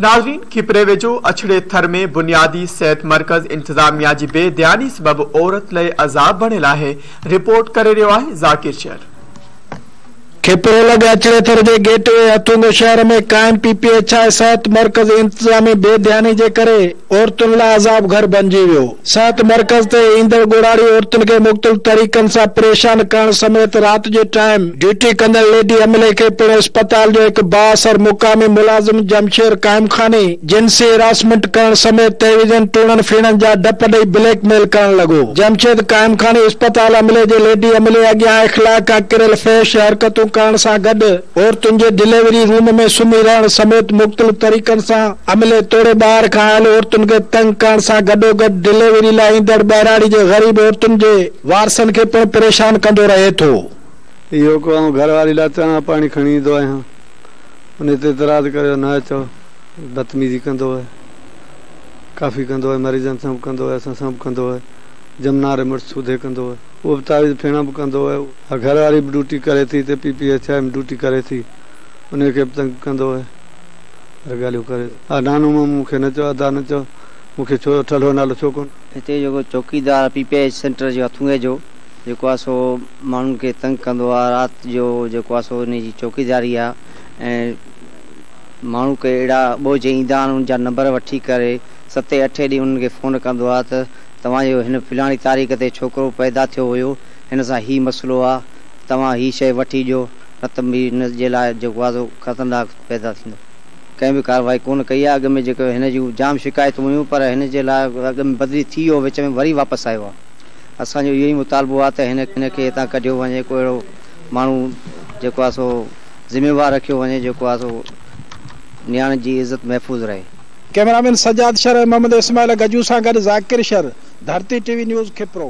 ناظرين کپري ويجهو اڇڙي ٿر ۾ بنيادي صحت مرڪز انتظاميا جي بي ڌياني سبب عورت لئه عذاب بڻيل آهي، رپورٽ ڪري رهيو آهي ذاڪر شر. کپري لڳ اڇڙي ٿر جي گيٽ وي هٿونگو شهر ۾ قائم پي پي ايڇ I صحت مرڪز انتظامي بي ڌياني جي ڪري عورتن لاء عذاب گهر بنجي ويو. صحت مرڪز تي ايندڙ ڳوڙاڙي عورتن کي مختلف طريقن سان پريشان ڪرڻ سميت رات جي ٽائيم ڊيوٽي ڪندڙ ليڊي عملي کي پڻ اسپتال جو هڪ بااثر مقامي ملازم جمشير قائمخاني جنسي هراسمينٽ ڪرڻ سميت تعويذن ٽوڻن ڦيڻن جا ڊپ ڏئي بليڪ ميل ڪرڻ لڳو. جمشيد قائمخاني اسپتال عملي جي ليڊي عملي اڳيان اخلاق کان ڪريل فحش حرڪتون ڪرڻ سان گڏ عورتن جي ڊليوري روم ۾ سمهي رهڻ سميت مختلف طريقن سان عملي توڙي ٻاهر کان آيل عورتن کي تنگ ڪرڻ سان گڏوگڏ ڊليوري لاء ايندڙ ٻهراڙي جي غريب عورتن جي وارثن کي پڻ پريشان ڪندو رهي ٿو. اهو ڪو آئون گهر واري لاء چانهه پاڻي کڻي ايندو آهيان ان تي اعتراض ڪريو نه اچو بدتميزي ڪندو آهي ڪافي ڪندو آهي مريضن سان به ڪندو آهي اسان سان به ڪندو آهي جمنا ري مڙس سوڌي ڪندو آهي اهو به تعويذ ڦيڻا به ڪندو آهي ها گهر واري به ڊيوٽي ڪري ٿي هتي P P H I ۾ duty ڪري ٿي انهي کي به تنگ ڪندو آهي هر ڳالهيون ڪري ٿو ها نانو مامو مون کي نه چئو ادا نه چئو مون کي ڇو ٺلهو نالو ڇو ڪونه. هتي جيڪو چوڪيدار پي پي ايڇ سينٽر جو هٿونگي جو جيڪو آهي سو ماڻهن کي تنگ ڪندو آهي رات جو جيڪو آهي سو انهي جي چوڪيداري آهي ۽ ماڻهو ڪي اهڙا اٻوجهه ايندا آهن انهن جا نمبر وٺي ڪري ستين اٺين ڏينهن انهن کي فون ڪندو آهي ته توهان جو هن فلاڻي تاريخ تي ڇوڪرو پيدا ٿيو هيو هن سان هي مسئلو آ توهان هي شيء وٺي ڏيو نه ته هن جي لاء جيڪو آ سو خطرناڪ پيدا ٿيندو. ڪنهن به ڪارروائي ڪونه ڪئي آ اڳ ۾ جيڪو هن جون جام شڪايتون هيون پر هن جي لاء اڳ ۾ بدلي ٿي ويو وچ ۾ وري واپس آيو آ اسان جو اهو ئي مطالبو آ ته هن کي هتان ڪڍيو وڃي ڪو اهڙو ماڻهو جيڪو آ سو ذميوار رکيو وڃي جيڪو آ سو نياڻين جي عزت محفوظ رهي. ڪئميرامين سجاد شر ۽ محمد اسماعيل گجو سان گڏ ذاڪر شر، ڌرتي ٽي وي نيوز کپرو.